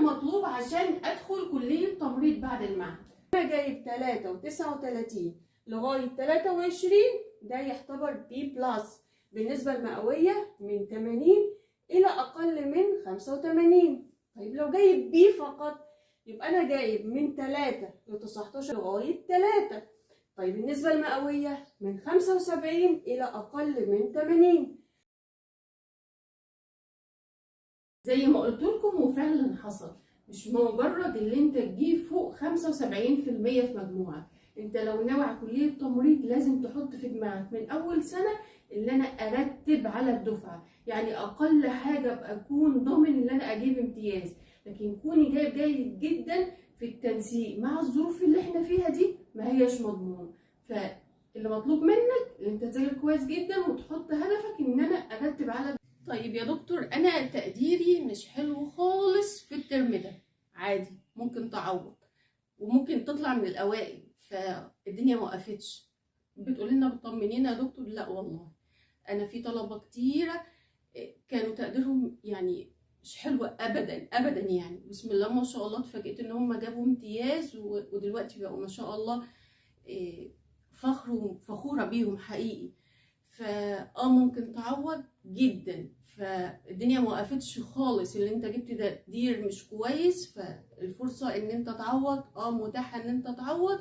المطلوب عشان ادخل كلية تمريض بعد المعهد؟ انا جايب 3.39 لغاية 23، ده يعتبر B plus. بالنسبة المئوية من 80 إلى أقل من 85. طيب لو جايب B فقط يبقى أنا جايب من 3.19 لغاية 3. طيب النسبة المئوية من 75 إلى أقل من 80. زي ما قلت لكم وفعلا حصل، مش مجرد اللي انت تجيب فوق 75% في مجموعك. انت لو ناوي على كلية تمريض لازم تحط في دماغك من أول سنة اللي أنا أرتب على الدفعة، يعني أقل حاجة أبقى أكون ضامن إن أنا أجيب امتياز. لكن كوني جايب جيد جدا في التنسيق مع الظروف اللي احنا فيها دي ما هيش مضمون. فاللي مطلوب منك ان انت تذاكر كويس جدا وتحط هدفك ان انا ارتب على. طيب يا دكتور انا تقديري مش حلو خالص في الترم ده، عادي ممكن تعوض وممكن تطلع من الاوائل، فالدنيا ما وقفتش. بتقول لنا بتطمنينا يا دكتور؟ لا والله، انا في طلبه كتيرة كانوا تقديرهم يعني مش حلو ابدا ابدا، يعني بسم الله ما شاء الله اتفاجئت ان هم جابوا امتياز ودلوقتي بقوا ما شاء الله فخر وفخوره بيهم حقيقي. فاه ممكن تعوض جدا، فالدنيا ما وقفتش خالص. اللي انت جبت تقدير مش كويس فالفرصه ان انت تعوض متاحة ان انت تعوض.